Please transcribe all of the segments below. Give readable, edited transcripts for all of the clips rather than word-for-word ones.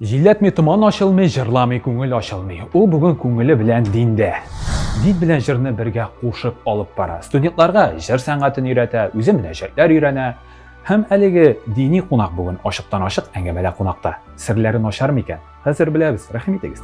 Җилләтми томан ачылмый, җырламый күңел ачылмый. Ул бүген күңеле белән диндә. Дин белән җырны бергә кушып алып бара. Студентларга җыр сәнгатен өйрәтә, үзе мөнәҗәтләр өйрәнә. Һәм әлеге дини кунак бүген ачыктан-ачык әңгәмәдә кунакта. Серләре начар микән? Хәзер беләбез, рәхим итегез.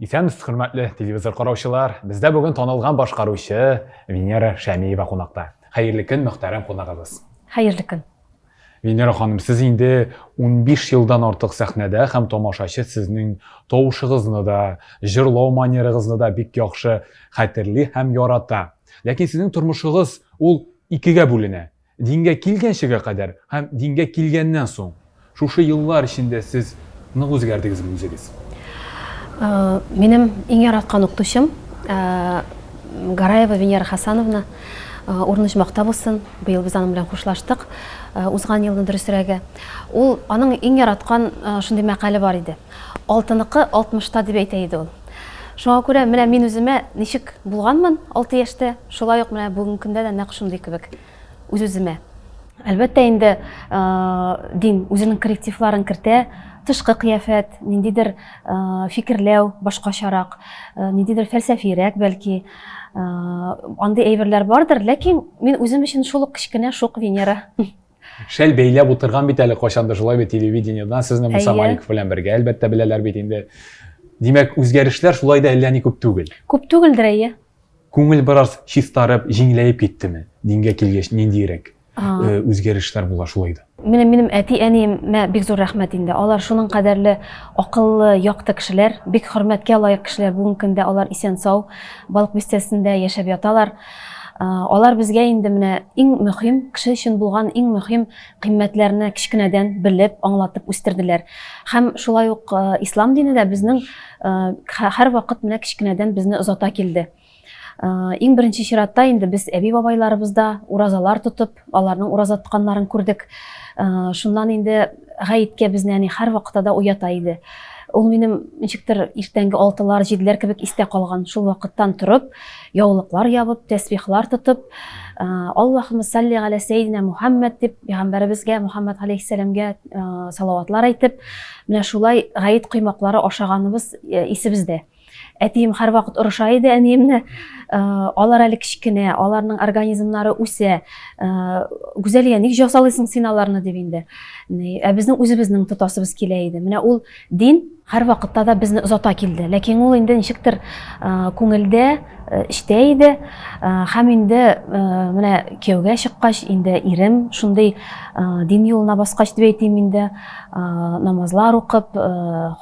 Исәнмесез, хөрмәтле телевизор караучылар. Бездә бүген танылган башкаручы Венера Шәмиева кунакта. Хәерле көн, мөхтәрәм кунагыбыз. Хәерле көн. Венера ханым, сез инде 15 елдан артык сәхнәдә һәм тамашачы сезнең тавышыгызны да, җырлау манерагызны да бик яхшы хәтерли һәм ярата. Ләкин сезнең тормышыгыз ул икегә бүленә. Дингә килгәнчегә кадәр һәм дингә килгәннән соң. Шушы еллар эчендә сез нык үзгәрдегезме үзегез? Минем иң яраткан укытучым Гараева Венера Хасановна, урыны оҗмахта булсын. Быел без аның белән хушлаштык, узган елны дөресрәге. Ул аның иң яраткан шундый мәкале бар иде. Алтыныкы алтмышта дип әйтә иде ул. Шуңа күрә менә мин үземә ничек булганмын 6 яшьтә, шулай ук менә бүгенге көндә дә нәкъ шундый кебек үз-үземә. Әлбәттә инде, дин үзенең коррективларын кертә, тышкы кыяфәт, ниндидер фикерләү башкачарак, ниндидер фәлсәфирәк бәлки, андый әйберләр бардыр, ләкин мин үзем өчен шул ук кечкенә шук Венера. Шәл бәйләп утырган бит әле кайчандыр шулай бит телевидениедан сезне Муса Маликов белән бергә әлбәттә беләләр бит инде. Димәк, үзгәрешләр шулай да әллә ни күп түгел. Күп түгелдер, әйе. Күңел бераз чистарып, җиңеләеп киттеме? Дингә килгәч ниндиерәк э, үзгәрешләр була шулай да? Менә минем әти-әниемә бик зур рәхмәт инде. Алар шуның кадәрле акыллы, якты кешеләр, бик хөрмәткә лаек кешеләр. Бүгенге көндә алар исән-сау, Балык бистәсендә яшәп яталар. Алар безгә инде менә иң мөһим, кеше өчен булган иң мөһим кыйммәтләрне кечкенәдән белеп, аңлатып үстерделәр. Һәм шулай ук ислам дине дә безнең һәрвакыт менә кечкенәдән безне озата килде. Иң беренче чиратта инде без әби-бабайларыбызда уразалар тотып, аларның ураза тотканнарын күрдек. Шуннан инде гаеткә безне әни һәрвакытта да уята иде. Ул минем ничектер иртәнге алтылар, җиделәр кебек истә калган. Шул вакыттан торып, яулыклар ябып, тәсбихлар тотып, Аллаһумма салли галә сәйдинә Мухаммад дип, пәйгамбәребезгә Мухаммад галәйһиссәламгә салаватлар әйтеп, менә шулай гает коймаклары ашаганыбыз исебездә. Әтием һәрвакыт орыша иде әниемне. Алар әле кечкенә, аларның организмнары үсә. Гүзәлия, ник җазалыйсың син аларны дип инде. Ә безнең үзебезнең тотасыбыз килә иде. Менә ул дин һәрвакытта да безне озата килде. Ләкин ул инде ничектер күңелдә, эчтә иде. Һәм инде менә кияүгә чыккач, инде ирем шундый дин юлына баскач дип әйтим инде, намазлар укып,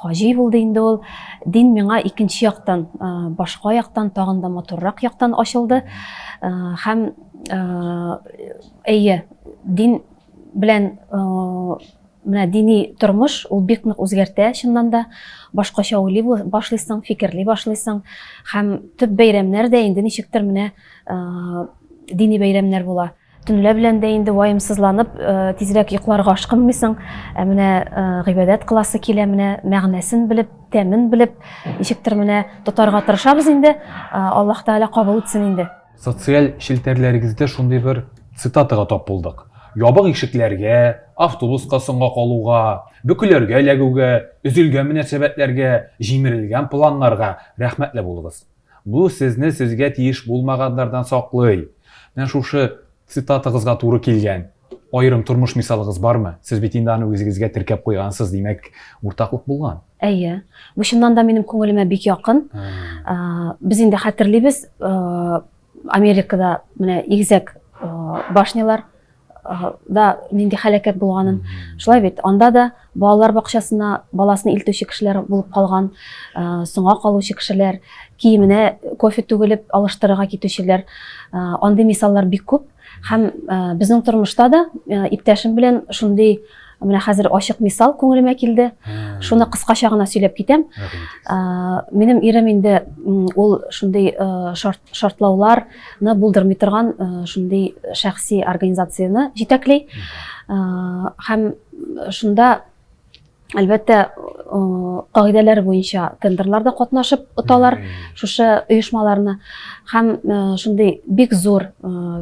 хаҗи булды инде ул. Дин миңа икенче яктан, башка яктан, тагын да матуррак яктан ачылды. Һәм әйе, дин белән менә дини тормыш ул бик нык үзгәртә чыннан да. Башкача уйлый башлыйсың, фикерли башлыйсың. Һәм төп бәйрәмнәр дә инде ничектер менә дини бәйрәмнәр була. Төнлә белән дә инде ваемсызланып, э, тизрәк йокларга ашкынмыйсың. Ә менә э, гыйбадәт кыласы килә, менә мәгънәсен белеп, тәмен белеп, ничектер менә тотарга тырышабыз инде. Э, Аллаһ Тәгалә кабул итсен инде. Социаль челтәрләрегездә шундый бер цитатага тап булдык. Ябык ишекләргә, автобуска соңга калуга, бөкеләргә эләгүгә, өзелгән мөнәсәбәтләргә, җимерелгән планнарга рәхмәтле булыгыз. Бу сезне сезгә тиеш булмаганнардан саклый. Менә шушы цитатагызга туры килгән аерым тормыш мисалыгыз бармы? Сез бит инде аны үзегезгә теркәп куйгансыз, димәк, уртаклык булган. Әйе. Бу чыннан да минем күңелемә бик якын. Без инде хәтерлибез, Америкада менә игезәк башнялар да нинди һәлакәт булганын. Шулай бит, анда да балалар бакчасына баласын илтүче кешеләр булып калган, соңга калучы кешеләр, киеменә кофе түгелеп алыштырырга китүчеләр. Андый мисаллар бик күп. Һәм безнең тормышта да иптәшем белән шундый менә хәзер ачык мисал күңелемә килде. Шуны кыскача гына сөйләп китәм. Минем ирем инде ул шундый шартлауларны булдырмый торган шундый шәхси организацияне җитәкли. Һәм шунда. Әлбәттә, кагыйдәләр буенча тендерларда катнашып оталар шушы оешмаларны. Һәм шундый бик зур,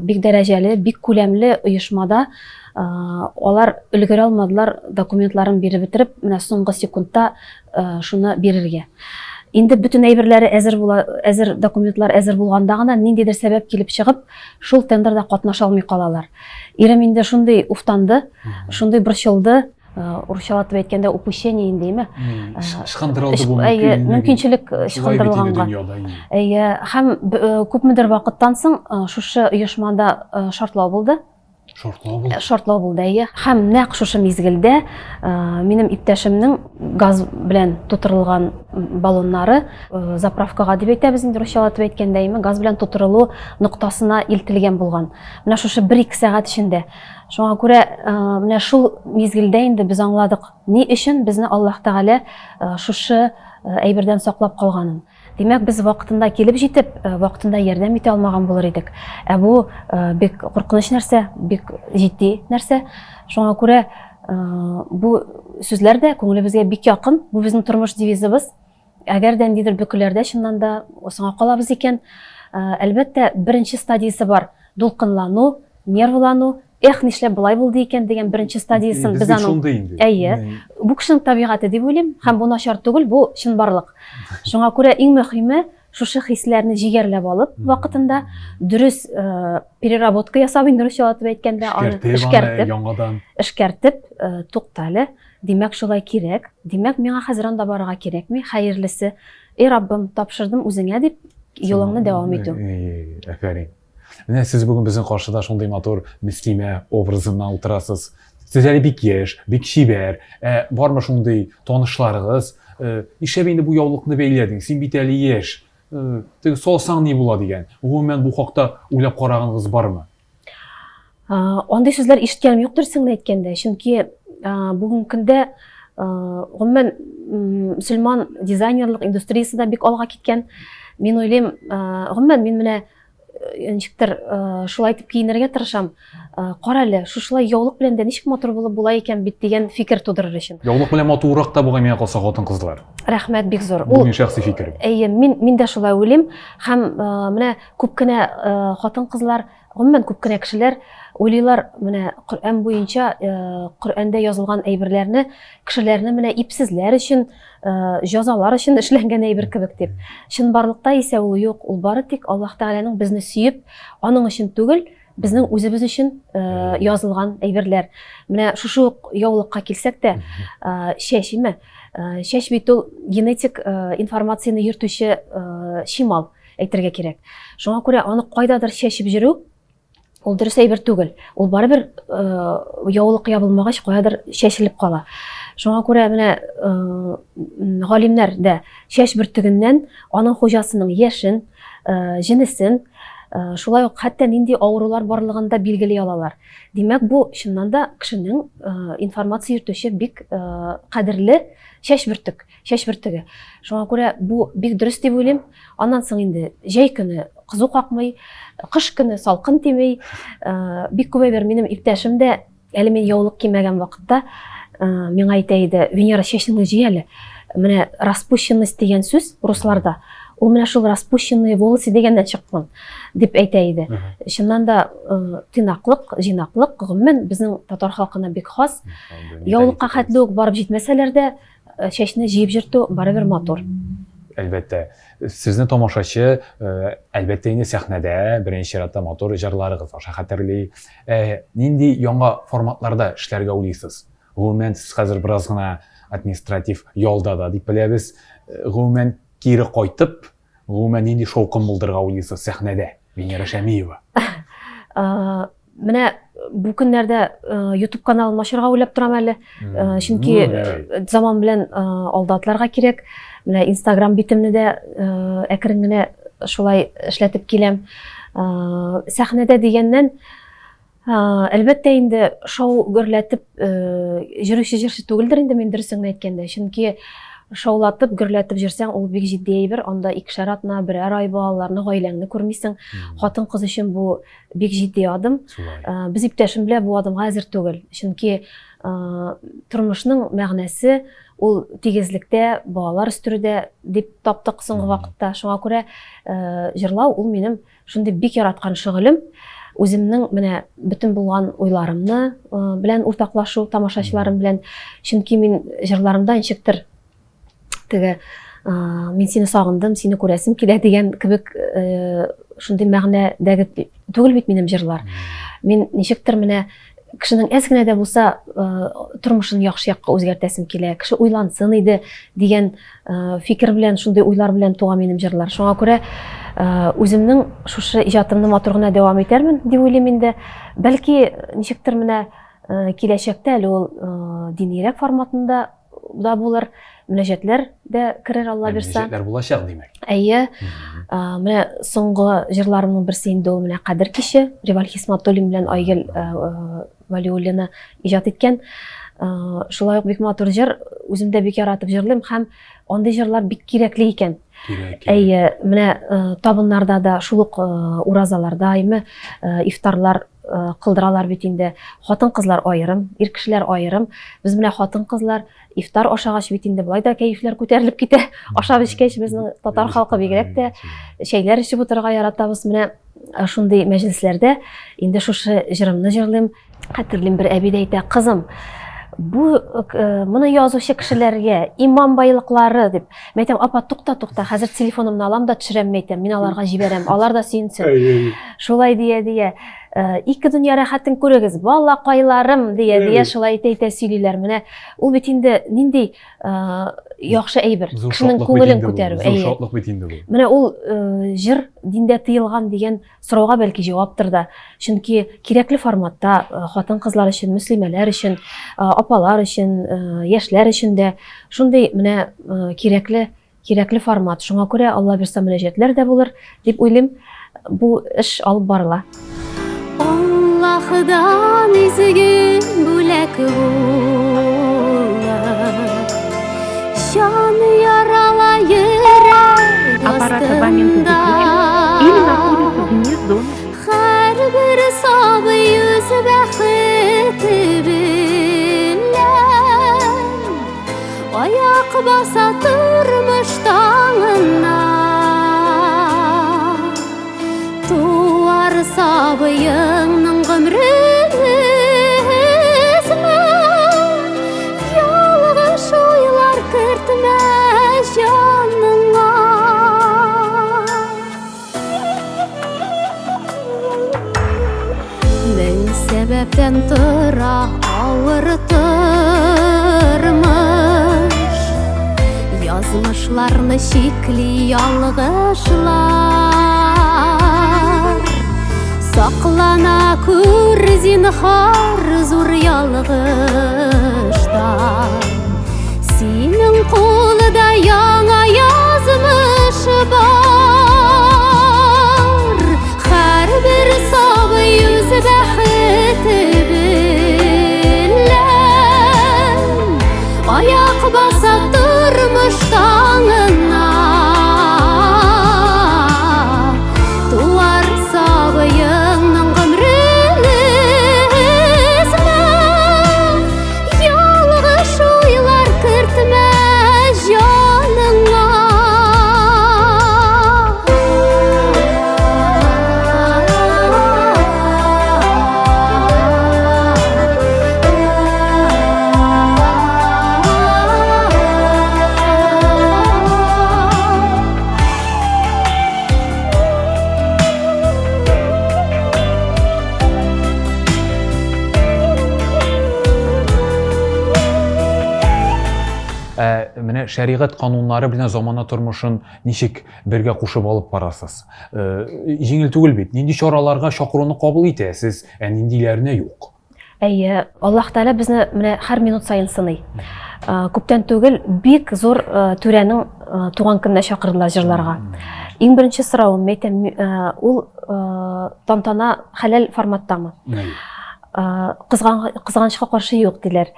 бик дәрәҗәле, бик күләмле оешмада алар өлгерә алмадылар документларын биреп бетереп, менә соңгы секундта шуны бирергә. Инде бөтен әйберләре әзер була, әзер документлар әзер булганда гына ниндидер сәбәп килеп чыгып, шул тендерда катнаша алмый калалар. Ирем инде шундый уфтанды, шундый борчылды, урысчалатып әйткәндә упущение инде, әйме? Ычкындырылды бу мөмкинчелек ычкындырылганга. Әйе, һәм күпмедер вакыттан соң шушы оешмада шартлау булды. Шартлау булды. Шартлау булды, әйе. Һәм нәкъ шушы мизгелдә минем иптәшемнең газ белән тутырылган баллоннары заправкага дип әйтәбез инде русчалатып әйткәндә, әйме, газ белән тутырылу ноктасына илтелгән булган. Менә шушы 1-2 сәгать эчендә. Шуңа күрә менә шул мизгелдә инде без аңладык, ни өчен безне Аллаһ Тәгалә шушы әйбердән саклап калганын. Димәк, без вакытында килеп җитеп, вакытында ярдәм итә алмаган булыр идек. Ә бу бик куркыныч нәрсә, бик җитди нәрсә. Шуңа күрә бу сүзләр дә күңелебезгә бик якын. Бу безнең тормыш девизыбыз. Әгәр дә ниндидер бөкеләрдә чыннан да соңа калабыз икән, әлбәттә, беренче стадиясе бар. Дулкынлану, нервлану, эх, нишләп болай булды икән дигән беренче стадиясен без аның. Шундый инде. Әйе. Бу кешенең табигате дип уйлыйм, һәм бу начар түгел, бу чынбарлык. Шуңа күрә иң мөһиме шушы хисләрне җигәрләп алып вакытында дөрес переработка ясап инде русчалатып әйткәндә, аны эшкәртеп, яңадан эшкәртеп, туктале, димәк шулай кирәк, димәк миңа хәзер анда барырга кирәкми, хәерлесе, эй Раббым, тапшырдым үзеңә дип юлыңны дәвам итү. Афәрин. Менә сез бүген безнең каршыда шундый матур мөслимә образыннан утырасыз. Сез әле бик яшь, бик чибәр. Ә бармы шундый танышларыгыз? Э, нишләп инде бу яулыкны бәйләдең? Син бит әле яшь. Э, теге салсаң ни була дигән. Гомумән бу хакта уйлап караганыгыз бармы? Андый сүзләр ишеткәнем юк дөресен генә әйткәндә, чөнки бүгенге көндә гомумән мөселман дизайнерлык индустриясе дә бик алга киткән. Мин уйлыйм, гомумән мин менә ничектер шулай итеп киенергә тырышам. Кара әле, шушылай яулык белән дә ничек матур булып була икән бит дигән фикер тудырыр өчен. Яулык белән матуррак та бугай миңа калса хатын-кызлар. Рәхмәт бик зур. Бу минем шәхси фикерем. Әйе, мин дә шулай уйлыйм. Һәм менә күп кенә хатын-кызлар, гомумән күп кенә кешеләр уйлыйлар, менә Коръән буенча, Коръәндә язылган әйберләрне кешеләрне менә ипсезләр өчен, җазалар өчен эшләнгән әйбер кебек дип. Чынбарлыкта исә ул юк, ул бары тик Аллаһ Тәгаләнең безне сөеп, аның өчен түгел, безнең үзебез өчен язылган әйберләр. Менә шушы ук яулыкка килсәк тә, чәч име? Чәч бит ул генетик информацияне йөртүче чимал, әйтергә кирәк. Шуңа күрә аны кайдадыр чәчеп йөрү ул дөрес әйбер түгел. Ул барыбер яулык ябылмагач каядыр чәчелеп кала. Шуңа күрә менә галимнәр дә чәч бөртегеннән аның хуҗасының яшен, җенесен, шулай ук хәтта нинди авырулар барлыгын да билгели алалар. Димәк, бу чыннан да кешенең информация йөртүче бик кадерле чәч бөртек. Чәч бөртеге. Шуңа күрә бу бик дөрес дип уйлыйм. Аннан соң инде җәй көне кызу какмый, кыш көне салкын тими. Бик күп әйбер минем иптәшем дә әле мин яулык кимәгән вакытта миңа әйтә иде, Венера, чәчеңне җый әле. Менә распущенность дигән сүз русларда, ул менә шул распущенные волосы дигәннән чыккан дип әйтә иде. Чыннан да тыйнаклык, җыйнаклык гомумән безнең татар халкына бик хас. Яулыкка хәтле үк барып җитмәсәләр дә, Чәчне җыеп җөртү барыбер матур. Әлбәттә. Сезне тамашачы, әлбәттә инде сәхнәдә беренче чиратта матур җырларыгыз аша хәтерли. Нинди яңа форматларда эшләргә уйлыйсыз? Гомумән, сез хәзер бераз гына административ ялда да дип беләбез. Гомумән, кире кайтып, Гомумән, нинди шаукым булдырырга уйлыйсыз сәхнәдә, Венера Шәмиева? Менә бу көннәрдә YouTube каналын ачарга уйлап торам әле. Чөнки заман белән алда атларга кирәк. Менә Instagram битемне дә әкрен генә шулай эшләтеп киләм. Сәхнәдә дигәннән, Әлбәттә инде шау гөрләтеп җөрүче җырчы түгелдер инде мин дөресен генә әйткәндә. Чөнки шаулатып, гөрләтеп җөрсәң, ул бик җитди әйбер. Анда икешәр атна, берәр ай балаларны, гаиләңне күрмисең. Хатын-кыз өчен бу бик җитди адым. Без иптәшем белән бу адымга әзер түгел. Чөнки тормышның мәгънәсе. Ул тигезлектә, балалар үстерүдә дип таптык соңгы вакытта. Шуңа күрә җырлау ул минем шундый бик яраткан шөгылем. Үземнең менә бөтен булган уйларымны белән уртаклашу тамашачыларым белән. Чөнки мин җырларымда ничектер теге мин сине сагындым, сине күрәсем килә дигән кебек шундый мәгънәдәге түгел бит минем җырлар. Мин ничектер менә кешенең әз генә дә булса тормышын яхшы якка үзгәртәсем килә, кеше уйлансын иде дигән фикер белән, шундый уйлар белән туа минем җырлар. Шуңа күрә үземнең шушы иҗатымны матур гына дәвам итәрмен дип уйлыйм инде. Бәлки ничектер менә киләчәктә әле ул динирәк форматында да булыр, мөнәҗәтләр дә керер Алла бирса. Мөнәҗәтләр булачак, димәк. Әйе. Менә соңгы җырларымның берсе инде ул менә Кадер киче, Риваль Хисматуллин белән Айгөл Вәлиуллина иҗат иткән. Шулай ук бик матур җыр, үзем дә бик яратып җырлыйм һәм андый җырлар бик кирәкле икән. Кирәк. Әйе, менә табыннарда да шул ук уразаларда, әйме, ифтарлар кылдыралар бит инде. Хатын-кызлар аерым, ир кешеләр аерым. Без менә хатын-кызлар ифтар ашагач бит инде болай да кәефләр күтәрелеп китә. Ашап эчкәч безнең татар халкы бигрәк тә чәйләр эчеп утырырга яратабыз. Менә шундый мәҗлесләрдә инде шушы җырымны җырлыйм. Хәтерлим, бер әби дә әйтә, кызым, бу моны язучы кешеләргә иман байлыклары дип. Мин әйтәм, апа, тукта, тукта, хәзер телефонымны алам да төшерәм, мин әйтәм, мин аларга җибәрәм, алар да сөенсен. Шулай дия дия, ике дөнья рәхәтен күрегез, балакайларым дия дия шулай әйтә әйтә сөйлиләр. Менә ул бит инде нинди яхшы әйбер, кешенең күңелен күтәрү. Зур шатлык бит инде бу. Менә ул җыр диндә тыелган дигән сорауга бәлки җаваптыр да. Чөнки кирәкле форматта хатын-кызлар өчен, мөслимәләр өчен, апалар өчен, яшьләр өчен дә шундый менә кирәкле кирәкле формат. Шуңа күрә Алла бирса мөнәҗәтләр дә булыр дип уйлыйм. Бу эш алып барыла. Аллаһыдан изге бүләк булды. Җан ярала йөрәк Аппарат абонента астында. выключен или находится вне зоны. Һәрбер сабый үз бәхете белән аяк баса тормыш таңына. Туар сабыеңның гомрен өзмә, ялгыш уйлар кертмә җаныңа. Мең сәбәптән тора авыр тормыш, Язмышларны чикли ялгышлар. Саклана күр зинһар зур ялгыштан. Синең кулда яңа язмыш бар. Һәрбер сабый үз бәхете белән аяк баса тормыш таңына. Туар сабыеңның гомрен өзмә, ялгыш уйлар кертмә җаныңа. Ә, менә шәригать кануннары белән замана тормышын ничек бергә кушып алып барасыз? Э, җиңел түгел бит. Нинди чараларга чакыруны кабул итәсез, ә ниндиләренә юк? Әйе, Аллаһ Тәгалә безне менә һәр минут саен сыный. Э, күптән түгел бик зур э, түрәнең туган көненә чакырдылар җырларга. Иң беренче соравым, мин әйтәм, ул тантана хәләл форматтамы? Кызганычка каршы юк диләр.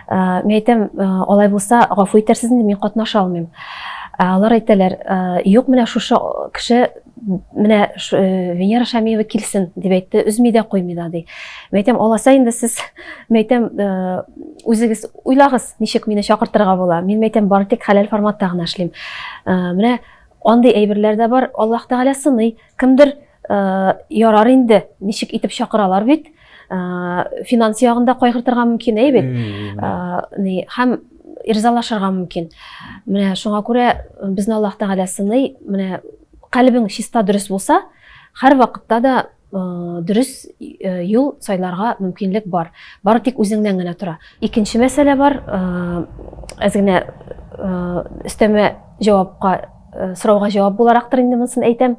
Мин әйтәм, алай булса, гафу итәрсез инде, мин катнаша алмыйм. Алар әйтәләр, юк, менә шушы кеше Менә Венера Шамиева килсен, дип әйтте, өзми дә куймый да, ди. Мин әйтәм, аласа инде сез, мин әйтәм, үзегез уйлагыз, ничек мине чакыртырга була. Мин әйтәм, бары тик хәләл форматта гына эшлим. Менә андый әйберләр дә бар, Аллаһ Тәгалә сыный. Кемдер ярар инде, ничек итеп чакыралар бит, финанс ягында кайгыртырга мөмкин, әй бит. Һәм ризалашырга мөмкин. Менә шуңа күрә безне Аллаһ Тәгалә сыный, менә кальбең чиста дөрес булса, һәр вакытта да дөрес юл сайларга мөмкинлек бар. Бары тик үзеңнән генә тора. Икенче мәсьәлә бар, әз генә өстәмә җавапка, сорауга җавап буларактыр инде монысын әйтәм.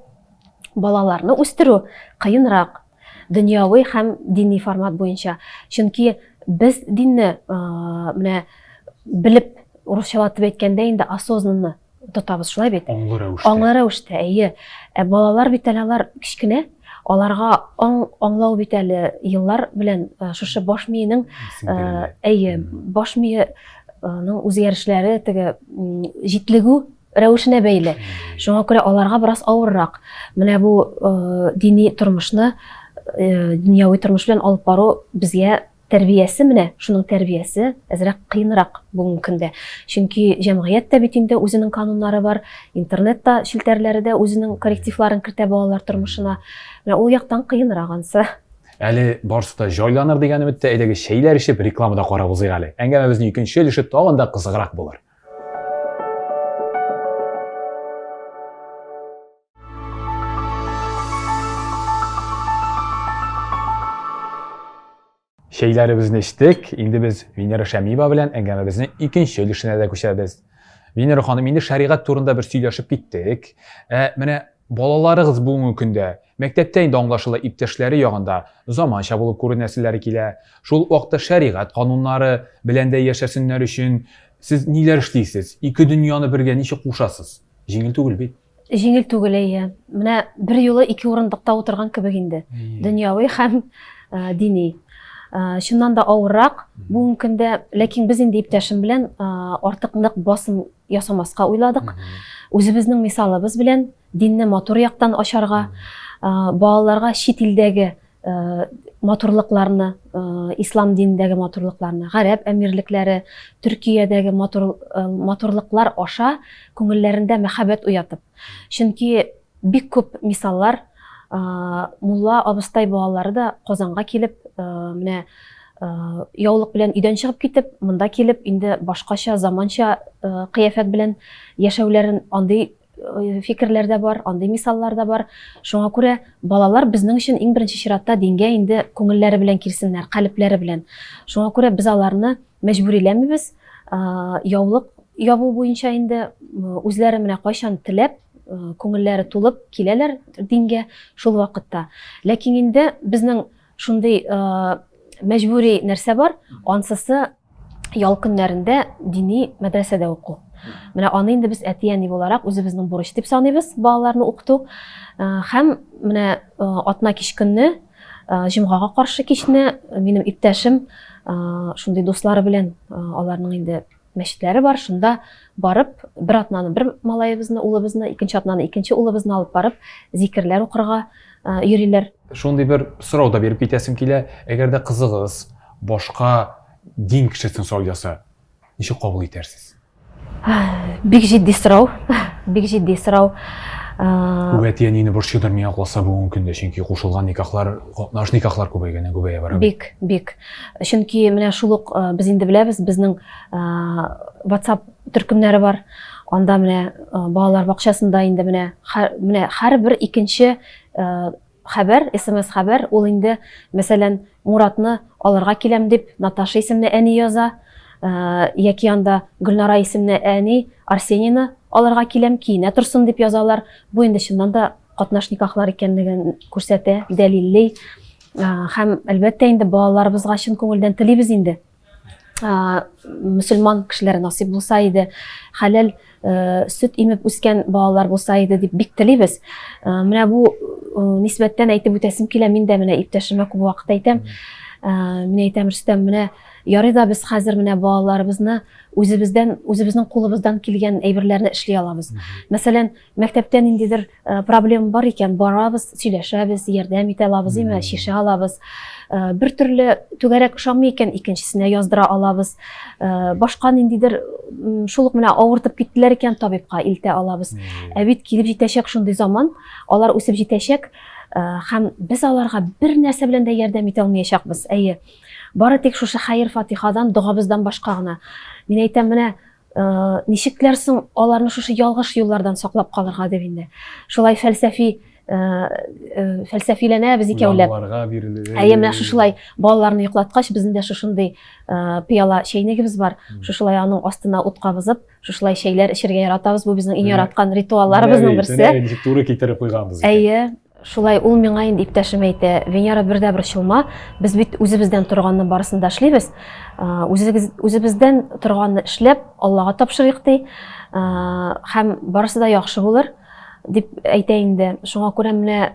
Балаларны үстерү кыенрак дөньяви һәм дини формат буенча. Чөнки без динне менә белеп, урысчалатып әйткәндә инде осознанно тотабыз, шулай бит? Аңлы рәвештә. Аңлы рәвештә, әйе. Ә балалар бит әле алар кечкенә, аларга аң, аңлау бит әле еллар белән шушы баш миенең әйе, баш миенең үзгәрешләре теге җитлегү рәвешенә бәйле. Шуңа күрә аларга бераз авыррак. Менә бу дини тормышны, дөньяви тормыш белән алып бару безгә тәрбиясе менә, шуның тәрбиясе әзрәк кыенрак бүгенге көндә. Чөнки җәмгыять тә бит инде үзенең кануннары бар, интернет та челтәрләре дә үзенең коррективларын кертә балалар тормышына. Менә ул яктан кыенрак ансы. Әле барысы да җайланыр дигән өметтә, әйдәгез чәйләр эчеп, реклама да карап узыйк әле. Әңгәмәбезнең икенче өлеше тагын да кызыграк булыр. Чәйләребезне эчтек, инде без Венера Шәмиева белән әңгәмәбезнең икенче өлешенә дә күчәбез. Венера ханым, инде шәригать турында бер сөйләшеп киттек. Ә менә балаларыгыз бүгенге көндә мәктәптә инде аңлашыла иптәшләре ягында заманча булып күренәселәре килә. Шул ук вакытта шәригать кануннары белән дә яшәсеннәр өчен сез ниләр эшлисез? Ике дөньяны бергә ничек кушасыз? Җиңел түгел бит. Җиңел түгел, әйе. Менә бер юлы ике урындыкта утырган кебек инде. Дөньяви һәм э, дини. Э, чыннан да авыррак бүгенге көндә, ләкин без инде иптәшем белән э, артык нык басым ясамаска уйладык. Үзебезнең мисалыбыз белән динне матур яктан ачарга, балаларга чит илдәге матурлыкларны, ислам динендәге матурлыкларны, гарәп әмирлекләре, Төркиядәге матур, матурлыклар аша күңелләрендә мәхәббәт уятып. Чөнки бик күп мисаллар, мулла абыстай балалары да Казанга килеп, менә яулык белән өйдән чыгып китеп, монда килеп, инде башкача, заманча кыяфәт белән яшәүләрен андый фикерләр дә бар, андый мисаллар да бар. Шуңа күрә балалар безнең өчен иң беренче чиратта дингә инде күңелләре белән килсеннәр, калебләре белән. Шуңа күрә без аларны мәҗбүриләмибез. Яулык ябу буенча инде үзләре менә кайчан теләп, күңелләре тулып киләләр дингә шул вакытта. Ләкин инде безнең шундый мәҗбүри нәрсә бар, ансысы ял көннәрендә дини мәдрәсәдә уку. Менә аны инде без әти-әни буларак үзебезнең бурыч дип саныйбыз, балаларны укыту. Һәм менә атна кич көнне, җомгага каршы кичне минем иптәшем шундый дуслары белән аларның инде мәчетләре бар, шунда барып, бер атнаны бер малаебызны, улыбызны, икенче атнаны икенче улыбызны алып барып, зикерләр укырга йөриләр. Шундый бер сорау да биреп китәсем килә, әгәр дә кызыгыз башка дин кешесен сайласа, ничек кабул итәрсез? Бик җитди сорау, бик җитди сорау. Күп әти-әнине борчыйдыр миңа калса бүгенге көндә, чөнки кушылган никахлар, катнаш никахлар күбәйгәннән күбәя бара. Бик, бик. Чөнки менә шул ук без инде беләбез, безнең WhatsApp төркемнәре бар. Анда менә балалар бакчасында инде менә менә һәрбер икенче хәбәр, смс хәбәр, ул инде, мәсәлән, Муратны алырга киләм дип Наташа исемле әни яза, яки анда Гөлнара исемле әни Арсенийны алырга киләм, киенә торсын дип язалар. Бу инде чыннан да катнаш никахлар икәнлеген күрсәтә, дәлилли. Һәм, әлбәттә инде, балаларыбызга чын күңелдән телибез инде. Мөселман кешеләре насыйп булса иде, хәләл сөт имеп үскән балалар булса иде дип бик телибез. Менә бу нисбәттән әйтеп үтәсем килә, мин дә менә иптәшемә күп вакыт әйтәм. Мин әйтәм, Рөстәм, менә Ярый да без хәзер менә балаларыбызны үзебездән, үзебезнең кулыбыздан килгән әйберләрне эшли алабыз. Мәсәлән, мәктәптә ниндидер э, проблема бар икән, барабыз, сөйләшәбез, ярдәм итә алабыз, име, чишә алабыз. Э, бер төрле түгәрәк ошамый икән, икенчесенә яздыра алабыз. Э, башка ниндидер шул ук менә авыртып киттеләр икән, табибка илтә алабыз. Ә бит килеп җитәчәк шундый заман, алар үсеп җитәчәк, һәм без аларга бер нәрсә белән дә ярдәм итә алмаячакбыз. Әйе. Бары тик шушы хәер-фатихадан, догабыздан башка гына. Мин әйтәм, менә э, ничекләр соң аларны шушы ялгыш юллардан саклап калырга дип инде. Шулай фәлсәфи э, э, фәлсәфиләнәбез икәүләп. Уйлануларга бирелеп. Әйе, менә шушылай балаларны йоклаткач, безнең дә шушындый э, пыяла чәйнегебез бар. Шушылай аның астына ут кабызып, шушылай чәйләр эчәргә яратабыз. Бу безнең иң яраткан ритуалларыбызның берсе. Ничек туры китереп куйганбыз. Әйе, Шулай ул миңа инде иптәшем әйтә, Венера бер дә борчылма, без бит үзебездән торганны барысын да эшлибез. Үзегез үзебездән торганны эшләп, Аллага тапшырыйк ди. Һәм барысы да яхшы булыр дип әйтә инде. Шуңа күрә менә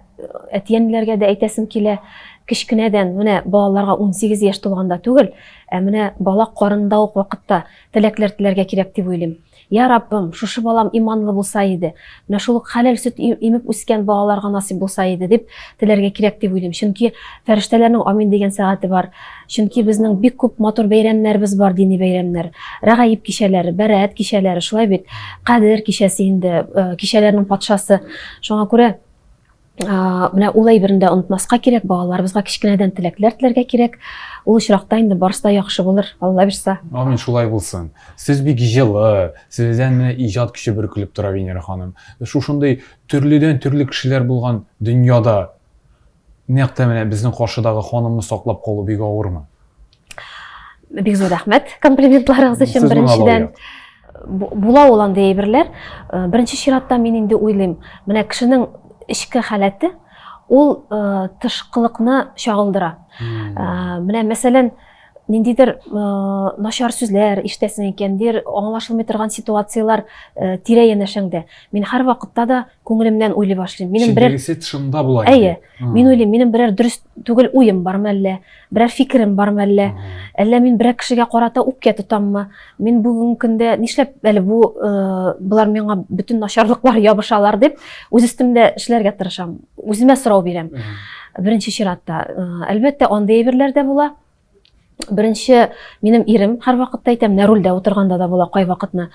әти-әниләргә дә әйтәсем килә, кечкенәдән менә балаларга 18 яшь тулганда түгел, ә менә бала карында ук вакытта теләкләр теләргә кирәк дип уйлыйм. Я Раббым, шушы балам иманлы булса иде, менә шул ук хәләл сөт имеп үскән балаларга насыйп булса иде дип теләргә кирәк дип уйлыйм. Чөнки фәрештәләрнең амин дигән сәгате бар. Чөнки безнең бик күп матур бәйрәмнәребез бар, дини бәйрәмнәр. Рәгаиб кичәләре, Бәрәт кичәләре, шулай бит. Кадер кичәсе инде, э, кичәләрнең патшасы. Шуңа күрә менә ул әйберне дә онытмаска кирәк, балаларыбызга кечкенәдән теләкләр теләргә кирәк. Ул очракта инде барысы да яхшы булыр, Алла бирса. Амин, шулай булсын. Сез бик җылы, сездән менә иҗат көче бөркелеп тора, Венера ханым. Шушындый төрледән төрле кешеләр булган дөньяда нәкъ тә менә безнең каршыдагы ханымны саклап калу бик авырмы? Бик зур рәхмәт комплиментларыгыз өчен беренчедән. Була ул андый әйберләр. Э, беренче чиратта мин инде уйлыйм, менә кешенең эчке халәте ул э, тышкылыкны чагылдыра. Э, менә мәсәлән, ниндидер начар сүзләр ишетәсең икән, ниндидер аңлашылмый торган ситуацияләр тирә янәшәңдә. Мин һәрвакытта да күңелемнән уйлый башлыйм. Минем берәр тышында була. Әйе. Мин уйлыйм, минем берәр дөрес түгел уем бармы әллә? Берәр фикерем бармы әллә? Әллә мин берәр кешегә карата үпкә тотаммы? Мин бүгенге көндә нишләп әле бу э, болар миңа бөтен начарлыклар ябышалар дип үз өстемдә эшләргә тырышам. Үземә сорау бирәм. Беренче чиратта. Э, әлбәттә, андый әйберләр дә була. Беренче минем ирем һәрвакытта әйтәм, менә рульдә утырганда да була кайвакытны.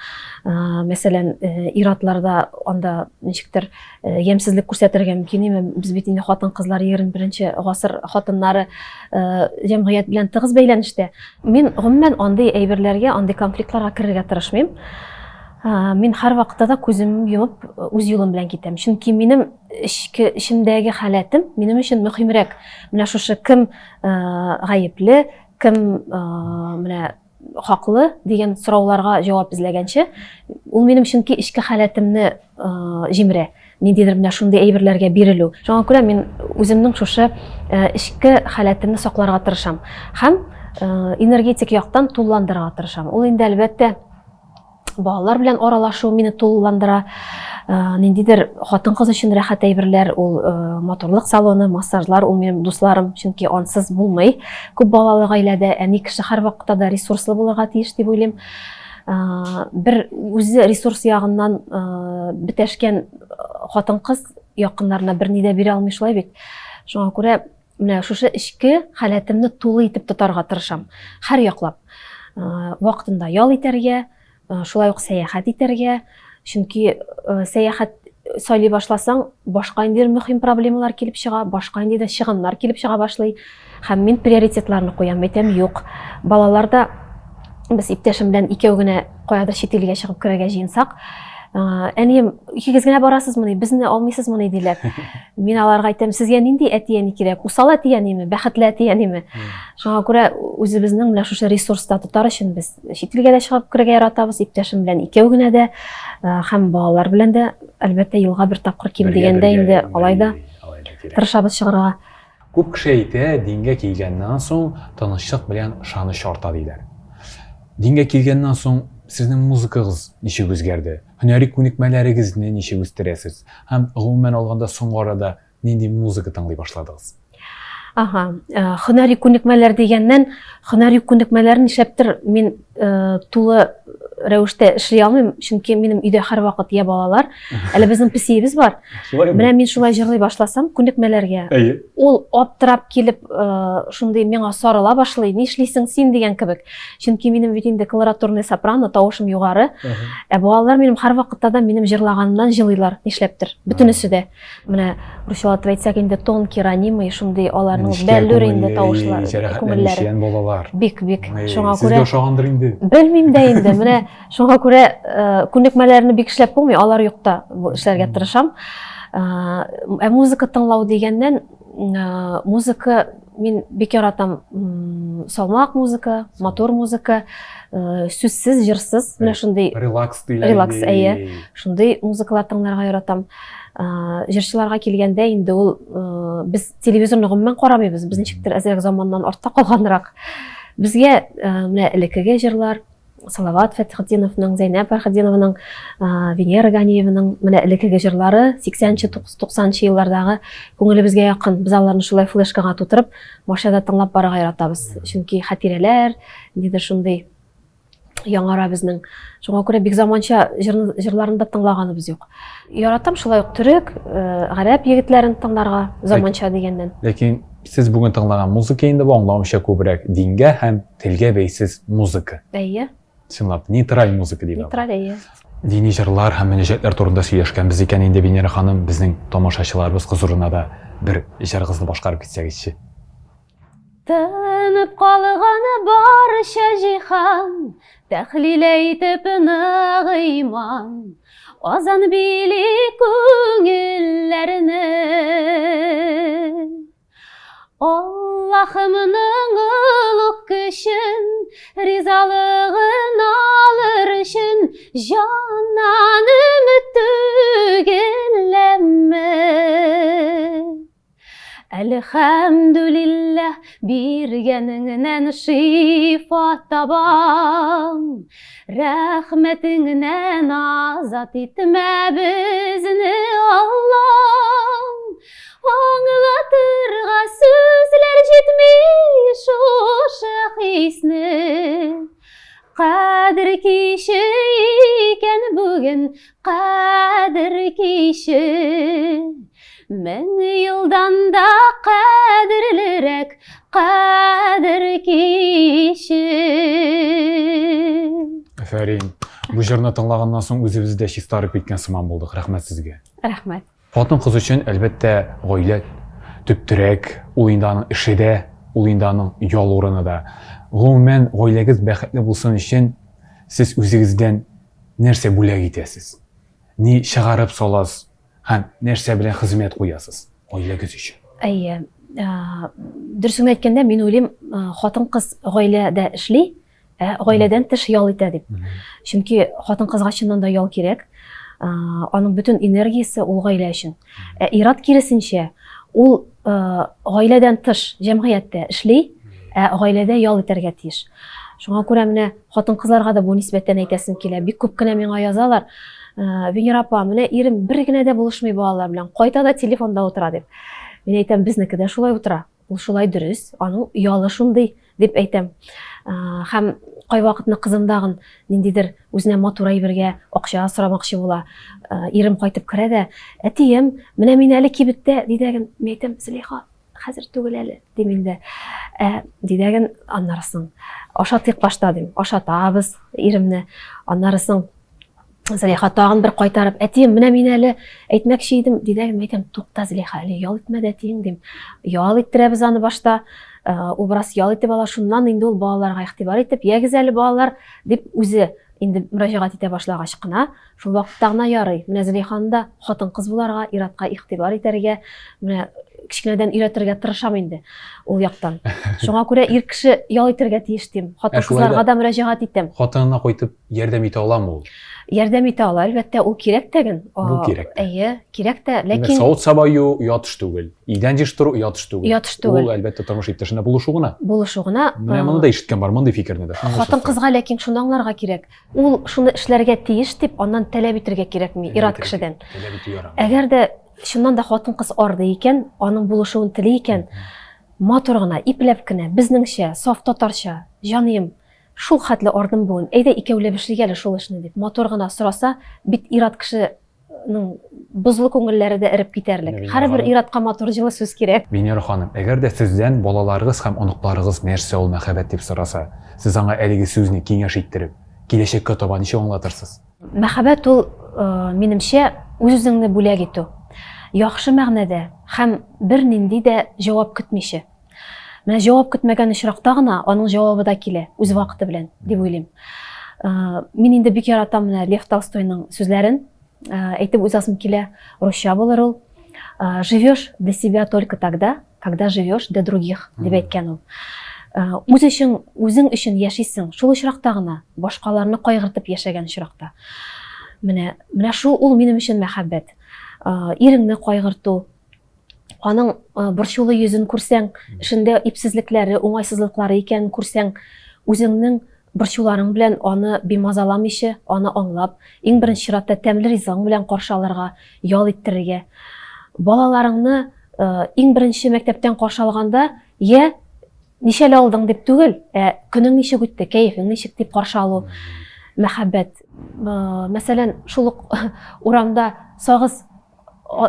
Э, мәсәлән, ир-атларда анда ничектер Э, ямьсезлек күрсәтергә мөмкин име без бит инде хатын кызлар 21 гасыр хатыннары э, җәмгыять белән тыгыз бәйләнештә мин гомумән андый әйберләргә андый конфликтларга керергә тырышмыйм э, мин һәрвакытта да күзем йомып үз юлым белән китәм чөнки минем эчке эчемдәге халәтем минем өчен мөһимрәк менә шушы кем гаепле кем менә хаклы дигән сорауларга җавап эзләгәнче, ул минем чөнки эчке халәтемне э, җимерә. Ниндидер менә шундый әйберләргә бирелү. Шуңа күрә мин үземнең шушы э, эчке халәтемне сакларга тырышам һәм э, энергетик яктан тулыландырырга тырышам. Ул инде әлбәттә балалар белән аралашу мине тулыландыра. Э, ниндидер хатын-кыз өчен рәхәт әйберләр, ул э, матурлык салоны, массажлар, ул минем дусларым, чөнки ансыз булмый. Күп балалы гаиләдә әни кеше һәрвакытта да ресурслы булырга тиеш дип уйлыйм. Э, бер үзе ресурс ягыннан бетәшкән хатын-кыз якыннарына берни дә бирә алмый шулай бит. Шуңа күрә менә шушы эчке халәтемне тулы итеп тотарга тырышам. Һәр яклап. Э, вакытында ял итәргә, э, шулай ук сәяхәт итәргә. Чөнки э, сәяхәт сайлый башласаң, башка ниндидер мөһим проблемалар килеп чыга, башка ниндидер чыгымнар килеп чыга башлый. Һәм мин приоритетларны куям, әйтәм, юк. Балалар да без иптәшем белән икәү генә каядыр чит илгә чыгып керергә җыенсак, әнием, икегез генә барасызмыни, безне алмыйсызмыни диләр. Мин аларга әйтәм, сезгә нинди әти-әни кирәк? Усал әти-әниме, бәхетле әти-әниме? Шуңа күрә үзебезнең менә шушы ресурста тотар өчен без чит илгә дә чыгып керергә яратабыз, иптәшем белән икәү генә дә, һәм балалар белән дә, әлбәттә, елга бер тапкыр ким дигәндә инде алай да тырышабыз чыгарга. Күп кеше әйтә, дингә килгәннән соң тынычлык белән ышаныч арта диләр. Дингә килгәннән соң сезнең музыкагыз ничек үзгәрде? Һөнәри күнекмәләрегезне ничек үстерәсез? Һәм гомумән алганда соңгы арада нинди музыка тыңлый башладыгыз? Ага, э, һөнәри күнекмәләр дигәннән, һөнәри күнекмәләр нишләптер мин э, тулы рәвештә эшли алмыйм, чөнки минем өйдә һәрвакыт я балалар, әле безнең песиебез бар. Менә мин шулай җырлый башласам, күнекмәләргә, ул аптырап килеп, э, шундый миңа сарыла башлый, нишлисең син дигән кебек. Чөнки минем бит инде колоратурный сопрано, тавышым югары. Ә балалар минем һәрвакытта да минем җырлаганымнан җылыйлар, нишләптер. Бөтенесе дә. Менә русчалатып әйтсәк инде тонкий, ранимый, шундый аларның бәллүр инде тавышлары, күңелләре. балалар. Бик, бик. Шуңа күрә. Сезгә ошагандыр инде. Белмим дә инде. Менә шуңа күрә э, күнекмәләрне бик эшләп булмый, алар юкта эшләргә тырышам. Э, ә музыка тыңлау дигәннән, э, музыка мин бик яратам салмак музыка, матур музыка, сүзсез, җырсыз, менә шундый релакс диләр. Релакс, әйе. Шундый музыкалар тыңларга яратам. Җырчыларга килгәндә инде ул без телевизорны гомумән карамыйбыз. Без ничектер әзрәк заманнан артта калганрак. Безгә менә элеккеге җырлар, Салават Фәтхетдиновның, Зәйнәб Фәрхетдинованың, Венера Ганиеваның менә элеккеге җырлары 80-нче, 90-нчы еллардагы күңелебезгә якын. Без аларны шулай флешкага тутырып, машинада тыңлап барырга яратабыз. Чөнки хатирәләр, нидер шундый яңара безнең. Шуңа күрә бик заманча җырларын да тыңлаганыбыз юк. Яратам шулай ук төрек, э, гарәп егетләрен тыңларга, заманча дигәннән. Ләкин сез бүген тыңлаган музыка инде бу аңлавымча күбрәк дингә һәм телгә бәйсез музыка. Әйе. Чынлап, нейтраль музыка дип. Нейтраль, әйе. Дини җырлар һәм мөнәҗәтләр турында сөйләшкәнбез икән инде, Венера ханым, безнең тамашачыларыбыз хозурына да бер җырыгызны башкарып китсәгезче. Тынып калган барча җиһан, Тәхлил әйтеп нык иман, Азан били күңелләрне. Аллаһымның олуг көчен, Ризалыгын алыр өчен, Җаннан өмет түгел, әмма. Әлхәмдүлилләһ, биргәнеңнән шифа табам. Рәхмәтеңнән азат итмә безне, Аллам. Аңлатырга сүзләр җитми шушы хисне. Кадер киче икән бүген, кадер киче. Мең елдан да кадерлерәк кадер киче. Афәрин. Бу җырны тыңлаганнан соң үзебез дә чистарып киткән сыман булдык. Рәхмәт сезгә. Рәхмәт. Хатын-кыз өчен, әлбәттә, гаилә төп терәк, ул инде аның эше дә, ул инде аның ял урыны да. Гомумән, гаиләгез бәхетле булсын өчен сез үзегездән нәрсә бүләк итәсез? Ни чыгарып саласыз һәм нәрсә белән хезмәт куясыз гаиләгез өчен? Әйе. Дөресен әйткәндә, мин уйлыйм, хатын-кыз гаиләдә эшли, ә гаиләдән тыш ял итә дип. Чөнки хатын-кызга чыннан да ял кирәк. Аның бөтен энергиясе ул гаилә өчен. Ә ир-ат киресенчә, ул гаиләдән тыш җәмгыятьтә эшли, ә гаиләдә ял итәргә тиеш. Шуңа күрә менә хатын-кызларга да бу нисбәттән әйтәсем килә. Бик күп кенә миңа язалар. Венера апа, менә ирем бер генә дә булышмый балалар белән, кайта да телефонда утыра дип. Мин әйтәм, безнеке дә шулай утыра. Ул шулай дөрес, аның ялы шундый дип әйтәм. Һәм кайвакытны кызым дагын ниндидер үзенә матур әйбергә акча сорамакчы була. Ирем кайтып керә дә, әтием, менә мин әле кибеттә, дидәген, мин әйтәм, Зөләйха, хәзер түгел әле, дим инде. Ә, дидәген, аннары соң ашатыйк башта, дим. Ашатабыз иремне. Аннары соң Зөләйха тагын бер кайтарып, әтием, менә мин әле әйтмәкче идем, дидәген, мин әйтәм, тукта, Зөләйха, әле ял итмәде әтиең, дим. Ял иттерәбез аны башта. Ул бераз ял итеп ала, шуннан инде ул балаларга игътибар итеп, ягез әле балалар, дип үзе инде мөрәҗәгать итә башлагач кына, Шул вакытта гына ярый. Менә Зөләйханы да хатын-кыз буларга, ир-атка игътибар итәргә, менә кечкенәдән өйрәтергә тырышам инде ул яктан. Шуңа күрә ир кеше ял итәргә тиеш дим. Хатын-кызларга да мөрәҗәгать итәм. Хатынына кайтып ярдәм итә аламы ул? Ярдәм итә ала, әлбәттә, ул кирәк тә ген. Бу кирәк тә. Әйе, кирәк тә, ләкин Савыт-саба юу оят эш түгел. Идән җыештыру оят эш түгел. Оят эш түгел. Ул, әлбәттә, тормыш иптәшенә булышу гына. Булышу гына. Менә моны да ишеткән бар, мондый фикерне дә. Хатын-кызга ләкин шуны аңларга кирәк. Ул шуны эшләргә тиеш дип, аннан таләп итергә кирәкми, ир-ат кешедән. Таләп итү ярамый. Әгәр дә чыннан да хатын-кыз арды икән, аның булышуын тели икән, Матур гына, ипләп кенә, безнеңчә, саф татарча, җаныем, шул хәтле ардым бүген, әйдә икәүләп эшлик әле шул эшне дип, матур гына сораса, бит ир-ат кешенең бозлы күңелләре дә эреп китәрлек. Һәрбер ир-атка матур җылы сүз кирәк. Венера ханым, әгәр дә сездән балаларыгыз һәм оныкларыгыз нәрсә ул мәхәббәт дип сораса, сез аңа әлеге сүзне киңәш иттереп, киләчәккә таба ничек аңлатырсыз? Мәхәббәт ул, минемчә, үз-үзеңне бүләк итү. Яхшы мәгънәдә һәм бернинди дә җавап көтмичә. Менә җавап көтмәгән очракта гына аның җавабы да килә, үз вакыты белән, дип уйлыйм. Мин инде бик яратам менә Лев Толстойның сүзләрен. Әйтеп узасым килә, русча булыр ул. Живешь для себя только тогда, когда живешь для других, дип әйткән ул. Э, үз өчен, үзең өчен яшисең, шул очракта гына, башкаларны кайгыртып яшәгән очракта. Менә, менә шул ул минем өчен мәхәббәт. Э, иреңне кайгырту, аның э, борчулы йөзен күрсәң, эшендә ипсезлекләре, уңайсызлыклары икәнен күрсәң, үзеңнең борчуларың белән аны бимазаламыйча, аны аңлап, иң беренче чиратта тәмле ризыгың белән каршы алырга, ял иттерергә. Балаларыңны иң беренче мәктәптән каршы алганда, я ничәле алдың дип түгел, ә көнең ничек үтте, кәефең ничек дип каршы алу, мәхәббәт. Мәсәлән, шул ук урамда сагыз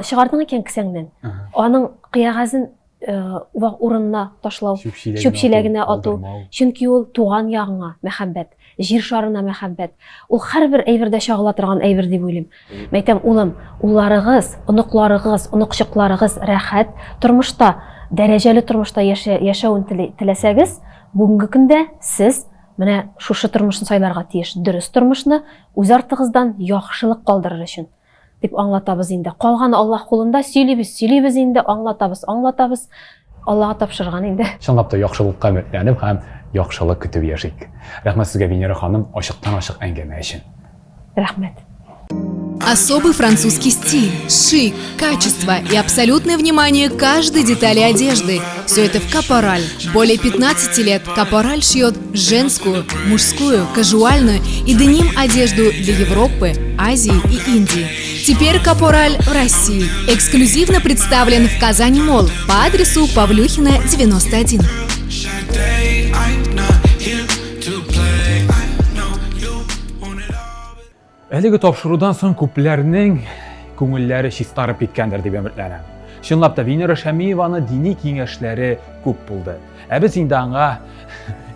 чыгардың икән кесәңнән, аның кыягазын вак урынына ташлау, чүп чиләгенә ату. Чөнки ул туган ягыңа мәхәббәт, җир шарына мәхәббәт. Ул һәрбер әйбердә чагыла торган әйбер дип уйлыйм. Мәйтәм, улым, улларыгыз, оныкларыгыз, оныкчыкларыгыз рәхәт тормышта, дәрәҗәле тормышта яшәвен теләсәгез, бүгенге көндә сез менә шушы тормышны сайларга тиеш. Дөрес тормышны үз артыгыздан яхшылык калдырыр өчен. Дип аңлатабыз инде. Калганы Аллаһ кулында, сөйлибез, сөйлибез инде, аңлатабыз, аңлатабыз. Аллаһка тапшырган инде. Чынлап та яхшылыкка өметләнеп һәм яхшылык көтеп яшик. Рәхмәт сезгә, Венера ханым, ачыктан-ачык әңгәмә өчен. Рәхмәт. Особый французский стиль, шик, качество и абсолютное внимание каждой детали одежды. Все это в Капораль. Более 15 лет Капораль шьет женскую, мужскую, кажуальную и деним одежду для Европы, Азии и Индии. Теперь Капораль в России. Эксклюзивно представлен в Казани Мол по адресу Павлюхина, 91. Әлеге тапшырудан соң күпләрнең күңелләре чистарып киткәндер дип өметләнәм. Чынлап та Венера Шәмиеваны дини киңәшләре күп булды. Ә без инде аңа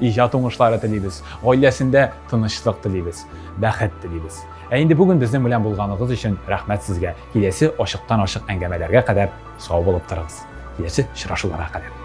иҗат уңышлары телибез, гаиләсендә тынычлык телибез, бәхет телибез. Ә инде бүген безнең белән булганыгыз өчен рәхмәт сезгә. Киләсе ачыктан-ачык әңгәмәләргә кадәр сау булып торыгыз. Киләсе очрашуларга кадәр.